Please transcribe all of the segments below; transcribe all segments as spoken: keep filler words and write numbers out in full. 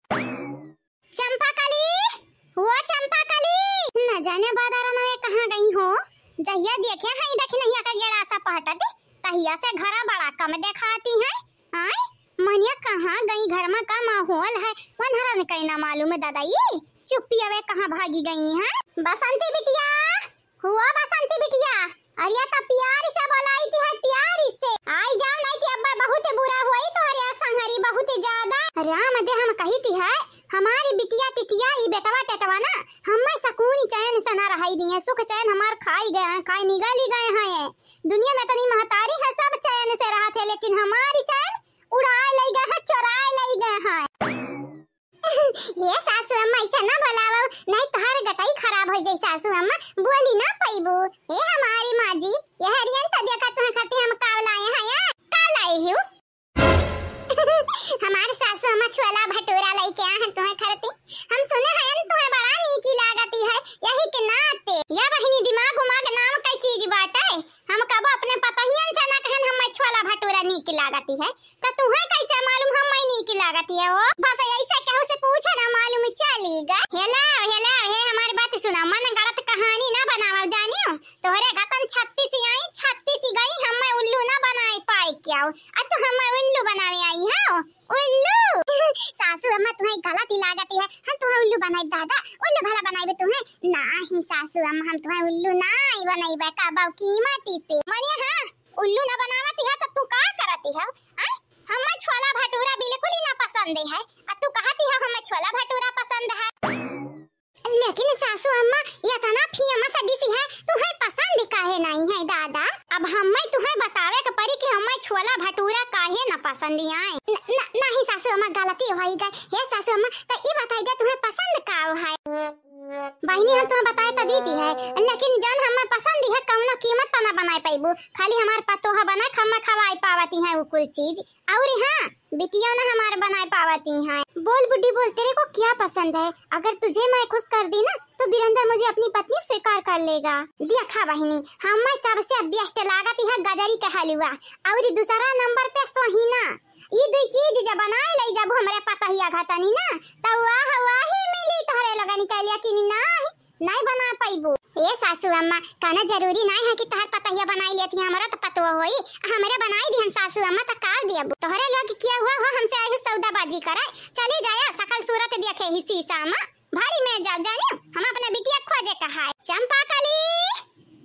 चंपा कली, वो चंपा कली, न जाने बादरनवे कहाँ गई हो। जहिया देखे हैं दखिनहिया का गेड़ासा पहटत, तहिया से घरा बड़ा कम देखाती हैं। आय, मनिया कहाँ गई, घर मा का माहौल है, वनहरन कई ना मालूम दादा, ये चुप्पी अवे कहाँ भागी गई हैं। बसंती बिटिया, हुआ बसंती बिटिया, अरे तो प्यार से बोलाई थी है, प्यार से। आई जाओ, नहीं कि अब्बा बहुत बुरा हुई तोहरे संगरी, बहुत ज्यादा। राम दे हम कही थी है, हमारी बिटिया टिटिया, ई बेटवा टेटवा ना, हमें सकून चैन से ना रहाई दिए, सुख चैन हमार खाई गए हैं, खाई निगल ही गए हैं। दुनिया में इतनी महतारी है, सब चैन से रहा थे, लेकिन हमारी चैन उड़ाए ले गए हैं, चुराए ले गए हैं। ये सासू अम्मा, ऐसे ना बोलावो, नहीं तोहार गटई खराब हो जाई सासू अम्मा, बोली ना पैबू। ए हमारी माँ जी, ये हरियन तो देखा तुम्हें खातिर हम काव लाए हैं यार, काव लाए हो? हमार सासू अम्मा छोला भटूरा लेके आ हैं तुम्हें खातिर। हम सुने हैं तुम्हें बड़ा नीकी लागती है, यही के नाते। या बहिनी दिमाग उमाग नाम का चीज बाटे, हम कबो अपने पतहियन से ना कहन हमें छोला भटूरा नीक लागती है, तो तुहें कैसे मालूम हमें नीक लागती है हो? बस ऐसे केहू से पूछे ना मालूम चली गा। हेलो, हेलो, हे हमारी बात सुना, मन गलत कहानी ना बनावा जानियो। तोहरे घतन छत्तीस आई, छत्तीस गई, हमें उल्लू ना बनाए पाए क्या हो? आ तू हमें उल्लू बनावे आई हो? उल्लू। सासू अम्मा तुम्हें गलत ही लागती है, हम तुम्हें उल्लू बनाए दादा, उल्लू भला बनाए तुम्हें? नाही सासू अम्मा, हम तुम्हें उल्लू नाही बनाइबे, कबो कीमती पे। मने हाँ, उल्लू ना बनावती है तो तू का करती है? आय, हमें छोला भटूरा बिल्कुल ही ना पसंद है, आ तू कहती है हमें छोला भटूरा पसंद है। लेकिन सासू अम्मा, ये इतना famous dish है, तुम्हें पसंद काहे नहीं है दादा? अब हमें तुम्हें बतावे के पड़ी कि हमें छोला भटूरा काहे ना पसंद आए। न, न, नहीं सासू अम्मा, गलती होई गई। हे सासू अम्मा, तो ई बताई दे तुम्हें पसंद का है? बहिनी, हम तुम्हें बताए तो देती है, लेकिन जान हमें पसंद है, कौनो कीमत पर ना बनाए पैबू, खाली हमार पतोह बना, हमें खवाए पावती है वो कुल चीज। और हाँ, बिटिया ना हमार बनाए पावती हैं। बोल बुड्ढी बोल, तेरे को क्या पसंद है? अगर तुझे मैं खुश कर दी ना, तो बिरेंद्र मुझे अपनी पत्नी स्वीकार कर लेगा। देखा बहिनी, हमें सबसे best लागत है गजरी का हलवा, और दूसरा नंबर पे सोहिना। ई दुई चीज जब बनाए ले जब हमरे पतहिया घतनी ना, तो वाह वाही मिली तोहरे लोगन के लिए कि नहीं? नहीं बना पैबू। ए सासू अम्मा, कहना जरूरी नहीं है कि तोहर पतहिया बनाई लेती, हमरो तो पतोह होई, हमरे बनाई दिहन सासू अम्मा, तो का दियबू? तोहरे लोग किया हुआ हो हमसे आई सौदाबाजी करे, चली जाया सकल सूरत देखे ही शीशा मा, भारी में जाओ जानियो, हम अपने बिटिया खोजे कहाए। चंपा कली,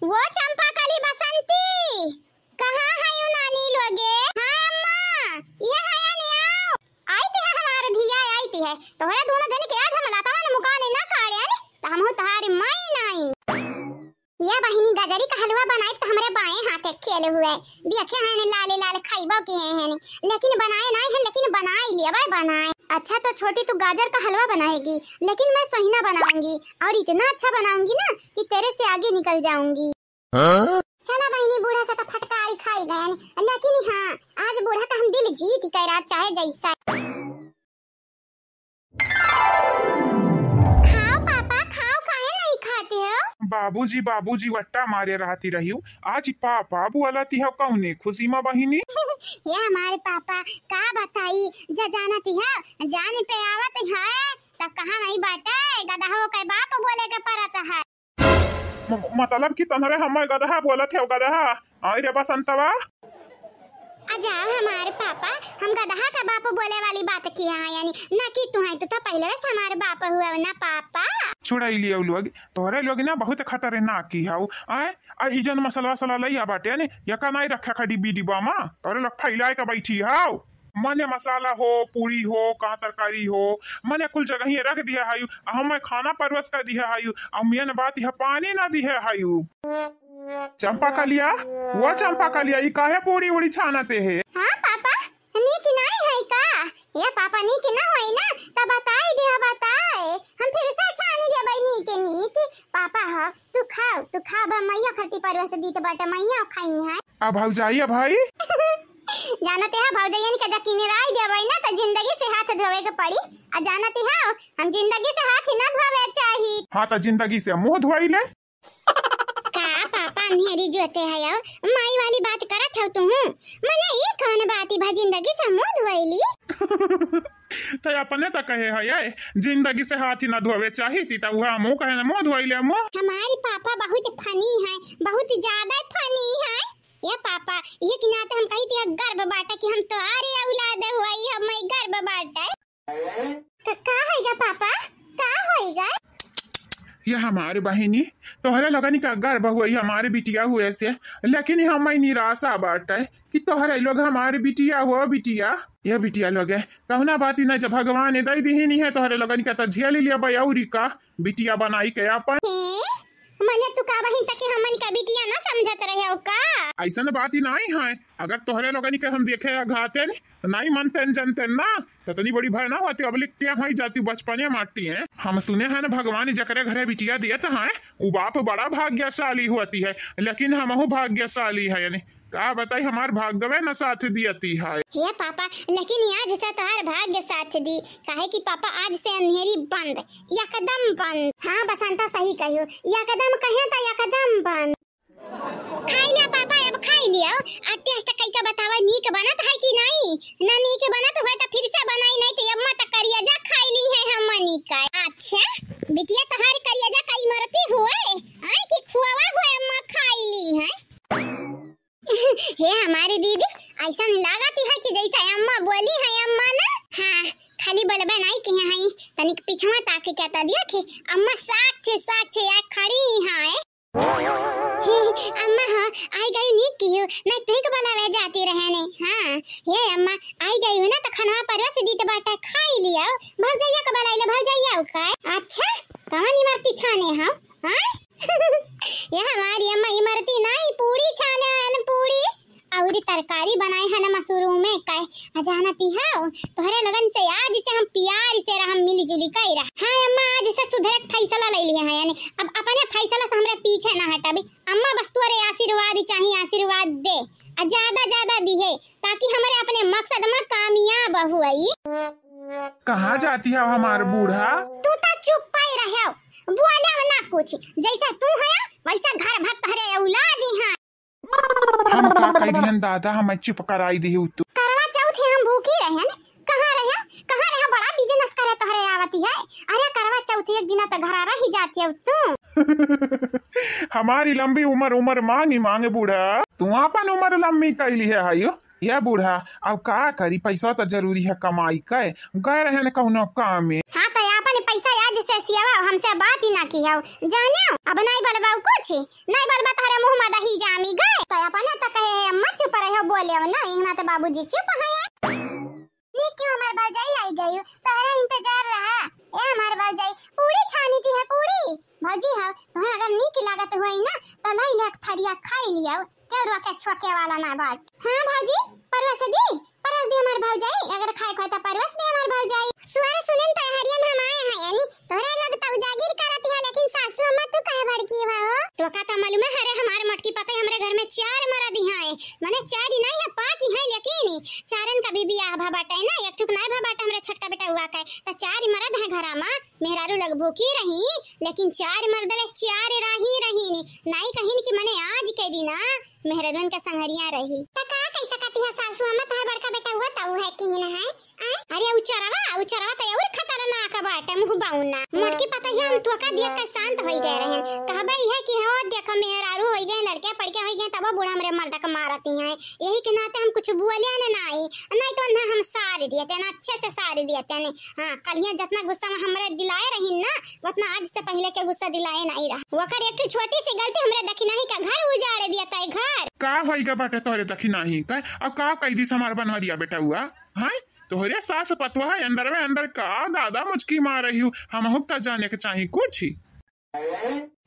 वो चंपा कली बसंती, कहाँ है यू नानी लोगे? हाँ अम्मा, ये है या नहीं आओ? आई ती है हमार धिया, आई ती है। तोहरे दोनों जन के आज हम लाता वाले मुकाने ना काढ़े आने, तो हम हो तोहारी माई नाई। ये बहिनी गजरी का हलवा बनाई तो हमरे बाएं हाथे खेल हुए। देखे हैं ने लाले लाल खाइबो के हैं ने, लेकिन बनाए नाई हैं, लेकिन बनाए लिया भाई बनाए। अच्छा तो छोटी तू गाजर का हलवा बनाएगी, लेकिन मैं सोहिना बनाऊंगी और इतना अच्छा बनाऊंगी ना कि तेरे से आगे निकल जाऊंगी। हाँ? चला बहिनी, बूढ़ा से तो फटकारी खाई गयन, लेकिन हाँ, आज बूढ़ा का हम दिल जीत के रात चाहे जैसा। खाओ पापा, खाओ, काहे नहीं खाते हो? बाबूजी, बाबूजी वट्टा मारे रहती रहियो। आज पापा बोलती हो कौने खुशी मा बहिनी? ये हमारे पापा का बताई, जा जानती हो, जान पे आवत है, तब कहाँ नहीं बाटे, गदहो के बाप बोले के पड़त है। म-, मतलब कि तन्हरे हमें गदहा बोलत है, गदहा? आई रे बसंतवा। आ जाओ हमारे पापा, हम गदहा का बाप बोले वाली बात किया है, यानी ना कि तुहैं, तू तो पहले से हमारे बाप हुआ ना पापा। छुड़ाई लियो लोग, तोहरे लोग ना बहुत खतरनाक की हौ। आए, आ ई जन मसलवा सला लइया बाटे ने, यका नाई रखे खा डिब्बी डिब्बा मा, तोहरे लोग फैलाए के बैठी हौ। मने मसाला हो, पूरी हो, कहाँ तरकारी हो, मने कुल जगह ही रख दिया है, आ हमें खाना परवस कर दिया है, आ मेन बात यह पानी ना दिया है। चंपा कलिया, वो चंपा कलिया, ई काहे पूरी उड़ी छानते है? हाँ पापा, नीक नाई है का? ये पापा नीक ना होई ना, त बताई दिया, बताए। हम फिर से छानी देबै नीक नीक। पापा ह, तू खाओ, तू खाओ, बा मैया खरती परवस दीत बाटे, मैया खाई है। आ भौजाई, आ भाई? जानते हैं भौजाइयन के जकिनी राय देबै ना, त जिंदगी से हाथ धोवे के पड़ी। आ जानते हो, हम जिंदगी से हाथ ही ना धोवे चाही। हाँ, त जिंदगी से मुंह धोई ले। का पापा, अन्हेरी जोते है यो? माई वाली बात करत हो तू? मने ये कौन बात ही भा, जिंदगी से मुंह धोइली? तो अपने तो कहे है, ये जिंदगी से हाथ ही ना धोवे चाही थी, तो वह मुँह कहे ना, मुँह धोई ले मुँह। हमारे पापा बहुत funny है, बहुत ज्यादा funny है। ये पापा, ये कि नाते हम कही थी, गर्व बाटे कि हम तोहरे औलाद हुई, हमें गर्व बाटे। का, का होइगा पापा, का होइगा? ये हमारे बहिनी, तोहरे लोगन का गर्व हुई हमारे बिटिया हुए से, लेकिन हमें निराशा बाटे कि तोहरे लोग हमारे बिटिया हो बिटिया। ये बिटिया लोग है, कहुना बात ही ना, जब भगवान ने दे दी ही नहीं है तोहरे लोगन का, तो झेल लिया बयाउरी का बिटिया बनाई के अपन। हैं? मने तू का बहिन सके हमन का बिटिया ना समझत रहे हो का? ऐसन बात ही नहीं है, अगर तोहरे लोगन के हम देखे या घाते न, नहीं मनते न जनते ना, तो इतनी बड़ी भय ना होती। अब लिखते हैं जाती बचपने माटी है। हम सुने हैं ना, भगवान जकरे घरे बिटिया दियत हैं, उ बाप बड़ा भाग्यशाली होती है, लेकिन हमहू भाग्यशाली है, यानी का बताई, हमार भाग्यवे न साथ दियती है। हे पापा, लेकिन आज से तोहार भाग्य साथ दी, काहे कि पापा आज से अंधेरी बंद, एकदम बंद। हाँ बसंता सही कहियो, एकदम कहे तो एकदम बंद। खाई लिया पापा, अब खाई लिया। आ taste कई का बतावा, नीक बनत है कि नहीं? ना नीक बनत हुए तो फिर से बनाई, नहीं तो अम्मा तो करिया जा खाई ली है हमनी का। अच्छा, बिटिया तोहार करिया जा कई मरती हुए, आय की खुआवा हुए अम्मा खाई ली है। हे हमारी दीदी, ऐसा लागत है कि जैसे अम्मा बोली है अम्मा ना। हाँ, खाली बोलबे नहीं किहे हैं, तनिक पिछवा ताके क्या तो दिया कि अम्मा साच साच या खड़ी है। हे, अम्मा हो, आई गई नीक कियो, नहीं ठीक बोलावे जाती रहे ने। हाँ, हे अम्मा, आई गई हो ना तो खनवा परोस दीत बाटे, खाई लियो। भौजैया के बोलाइले, भौजैया का। अच्छा, कवन इमरती छाने हो? हाँ? ये हमारी अम्मा इमरती नहीं, पूरी छाने हैं, पूरी। अउरी तरकारी बनाए है ना मशरूम में, काहे? आ जानती हो, तोहरे लोगन से आज से हम प्यार से रहम, मिली जुली के रह। हाँ अम्मा, आज से सुधरे के फैसला ले लिए हैं, यानी अब अपने फैसला से हमरे पीछे ना हटबी। अम्मा बस तोरे आशीर्वाद चाही, आशीर्वाद दे, आ ज्यादा ज्यादा दिहे, ताकि हमरे अपने मकसद में कामयाब हुई। कहाँ जाती है हमार बूढ़ा? तू तो चुप पाई रहे, बोले ना कुछ, जैसा तू है वैसा घर भर तोहरे औलाद ही है। हम का कह दिहन दादा, हमें चुप कराई दिहू तू। करवा चौथ है, हम भूखी रहन। कहाँ रहे, कहाँ रहे, बड़ा business करे तोहरे आवती है। अरे करवा चौथ एक दिन तो घरा रही जाती है तू। हमारी लंबी उम्र, उम्र मांगी मांगे बूढ़ा, तू अपन उम्र लंबी कैली है हायो। ये बूढ़ा, अब का करी, पैसा तो जरूरी है कमाई के, गए रहे न कौनो काम में। हाँ तो अपन पैसा आज से सियावा, हमसे बात ही ना की हो, जाने अब नहीं बोलबा कुछ। नहीं बोलबा तोहरे मुँह में दही जामी गए। तो अपने तो कहे है अम्मा चुप रहे हो, बोले हो ना, इतना तो बाबूजी चुप है। नीक क्यों हमार भौजाई आई गई, तोहरा इंतजार रहा। ए हमार भौजाई, पूरी छानी थी है पूरी। भौजी हो, तुम्हें अगर नीक लागत हुई ना तो लाई ले एक थरिया खाई लियो, क्यों रोके छोके वाला ना बाट। हाँ भौजी, परवस दी, परवस दी हमार भौजाई, अगर खाए खोए तो परवस दी हमार भौजाई। सुअर सुनन तो हरियन हम आए हैं, यानी तोहरे लोग तो उजागिर करत है, लेकिन सासू अम्मा तू काहे भड़की हो? तो का तो मालूम है, अरे हमार मोटकी पतई हमरे घर में चार मरद ही हैं, माने चार ही नहीं है, पाँच ही हैं, लेकिन चारन का भी बियाह भा बाटे ना, एक ठुक नहीं भा बाटे हमरे छोटका बेटा हुआ के, तो चार ही मरद हैं घरा में, मेहरारू लोग भूखी रही, लेकिन चार मरद में चार राही रही नी, नहीं कहीं कि मने आज के दिन मेहरारून के संगरिया रही। त का कह सकती है सासू अम्मा, तोहर बड़का बेटा हुआ तो है कि ना है? आय? अरे उ चरवा, उ चरवा तो और खतरनाक बाटे, मुँह बाउना। मोटकी पतहिया हम तोका देख के शांत होई गए रहन। कहबे यह कि हो देखो मेहरारू होई गए, लड़के पड़के होई गए, तब बूढ़ा हमरे मर्दा के मारती हैं। यही के नाते हम कुछ बोले न नाई, नहीं तो ना हम सार दिए थे, ना अच्छे से सार दिए थे। हाँ, कलिया जितना गुस्सा में हमरे दिलाए रही ना, उतना आज से पहले के गुस्सा दिलाए नहीं रहा। वकर एक ठो छोटी सी गलती हमरे दखिनाही का घर उजाड़ दिया था, घर। का होई गा बाटे तोहरे दखिनाही का? अब का कह दी हमार बनहरिया बेटा हुआ? हाँ? तोहरे सास पतवा है अंदर में अंदर का दादा मुचकी मार रही हूँ, हम हुक्ता जाने के चाही कुछ।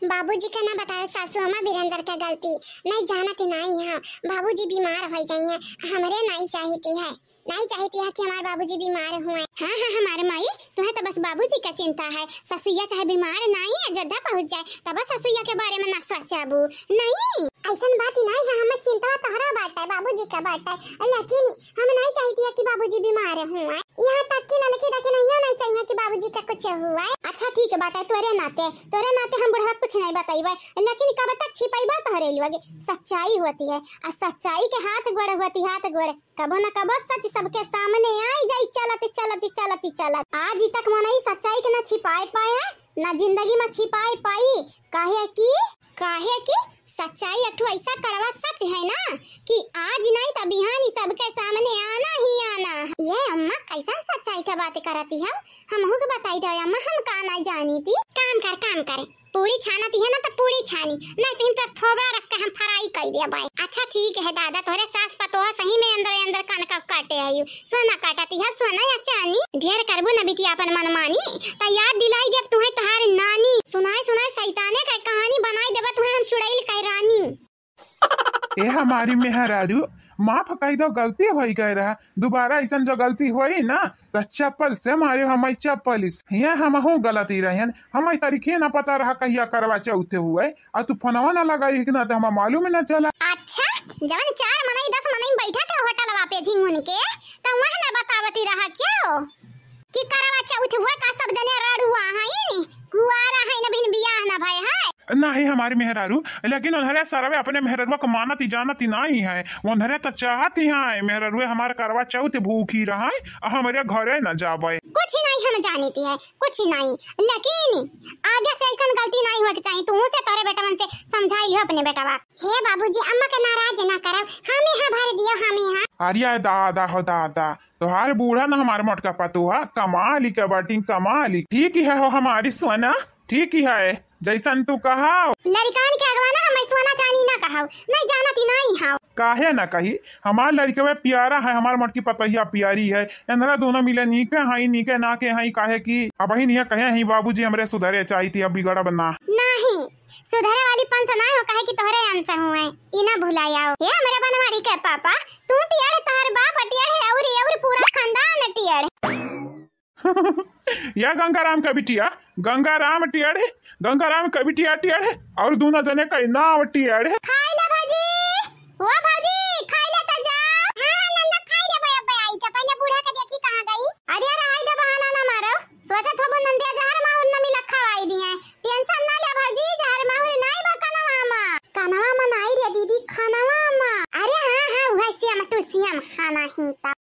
बाबूजी का ना बताए सासू अम्मा, बिरेंद्र का गलती। नहीं जानत नहीं है, बाबूजी बीमार हो जाइए, हमरे नहीं चाहिती है, नहीं चाहिती है कि हमारे बाबूजी बीमार हुए। हाँ, हाँ, हमारे माई, तुम्हें तो बस बाबूजी का चिंता है, ससुइया चाहे बीमार नहीं है, अयोध्या पहुँच जाए, तब ससुइया के बारे में ना सोचबू। नहीं, ऐसन बात ही नहीं है, हमें चिंता तोहरा बाटे, बाबूजी का बाटे, लेकिन हम नहीं चाहिती है कि बाबूजी बीमार हुए। यहाँ तक कि ललकी दखिनहियो नहीं चाहिए कि बाबूजी का कुछ अच्छा हुआ है। अच्छा ठीक बाटे, तोरे नाते, तोरे नाते हम बुढ़वा कुछ नहीं बताइबे, लेकिन कब तक छिपाइबा तोहरे लोग? सच्चाई होती है, आ सच्चाई के हाथ गोड़ होती, हाथ गोड़। कबो न कबो सच सबके सामने आई जाई, चलत, चलत, चलत, चलत। आज तक मनई सच्चाई के न छिपाए पाए है, न जिंदगी में छिपाए पाई। काहे कि, काहे कि सच्चाई एक ठो ऐसा कड़वा सच है ना कि आज नहीं तो बिहान ही सबके सामने आना ही आना है। ये अम्मा कैसन सच्चाई के बात करती है? हमहू के बताई दो अम्मा, हम का नहीं जानी थी। काम कर, काम कर, पूरी छानती है ना तो पूरी छानी, नहीं तो हम तो थोबड़ा रख के हम फ्राई कर दिया भाई। अच्छा ठीक है दादा, तोहरे सास पतोह सही में अंदर अंदर कनका काटे आयु। सोना काटती है, सोना या चानी। ढेर करबू न बिटिया अपन मनमानी, त याद दिलाई देब तुहे तोहार नानी। सुनाए सुनाए सैताने का कहानी बनाई देबा तुहे हम चुड़ैल का रानी। ए हमारी मेहरारू, माफ कई दो, गलती होई गए रहा। दोबारा ऐसन जो गलती होई ना, तो चप्पल से मारे हम, चप्पल से। हियाँ हमहू गलती रहन, हमें तारीखे ना पता रहा कहिया करवा चौथ हुए, आ तू फोनवा ना लगाई कि ना तो हमें मालूम ही ना चला। अच्छा, जवन चार मनई दस मनई बैठा थे होटलवा पे झिंगुन के, तो वह ना बतावती रहा क्यों कि करवा चौथ हुआ का सब जने रड़ुआ हैं, कुआरा है ना, बिन बियाह ना भय है। नहीं हमारी मेहरारू, लेकिन उन्हरे सरवे अपने मेहररुआ को मानत ही जानत ही नहीं है। उन्हरे तो चाहत ही हैं मेहररुए हमार करवा चौथ भूखी रहे, आ हमरे घरे न जावे। कुछ नहीं हम जानित है, कुछ नहीं, लेकिन आगे से ऐसन गलती नहीं होए के चाहिए। तू से तोरे बेटवन से समझाई हो अपने बेटवा। हे बाबूजी, अम्मा के नाराज ना करब, हम यहाँ भर दियो, हम यहाँ। अरे दादा हो दादा, तोहार बूढ़ा ना हमार मोटका पतोहा, कमाल ही के बाटिन, कमाल ही। ठीक ही है हो हमारी सोना, ठीक ही है, जैसन तू कहा। लड़िकान के अगवा ना हम सोना चानी ना कहब, नहीं जानत ही नहीं हव। काहे ना कही, हमार लड़िकवे प्यारा है, हमार मोटकी पतोहिया प्यारी है। एनरा दोनों मिले नीके हई, नीके ना के हई, काहे कि अबहिन इहे कहे हई बाबूजी हमरे सुधरे चाहित ही, अब बिगड़ब ना। नहीं, सुधरे वाली पंच ना हो, काहे कि तोहरे अंश हुए, ई ना भुलाया हो। हे हमरे बनवारी के पापा, तू टियाड़, तोहर बाप टियाड़ है, और, और पूरा खानदान टियाड़। या गंगाराम का बिटिया, गंगाराम टियाड़, गंगाराम का बिटिया टियाड़, और दोनों जने का नाम टियाड़। खाई ले भौजी, ओ भौजी, खाई ले त जा। हाँ, हाँ, नंदा, खाई ले भाई, अब आई के पहले बूढ़ा के देखी कहाँ गई। अरे, अरे, आई दे बहाना ना मारो, सोचत होबो नंदिया जहर माहुर न मिला खवाई दिए। टेंशन ना ले भौजी, जहर माहुर नाई बा कनवा मा। कनवा मा नाई रे दीदी, खनवा मा। अरे हाँ, हाँ, उहे सियाम, टू सियाम, हाँ, नहीं तो।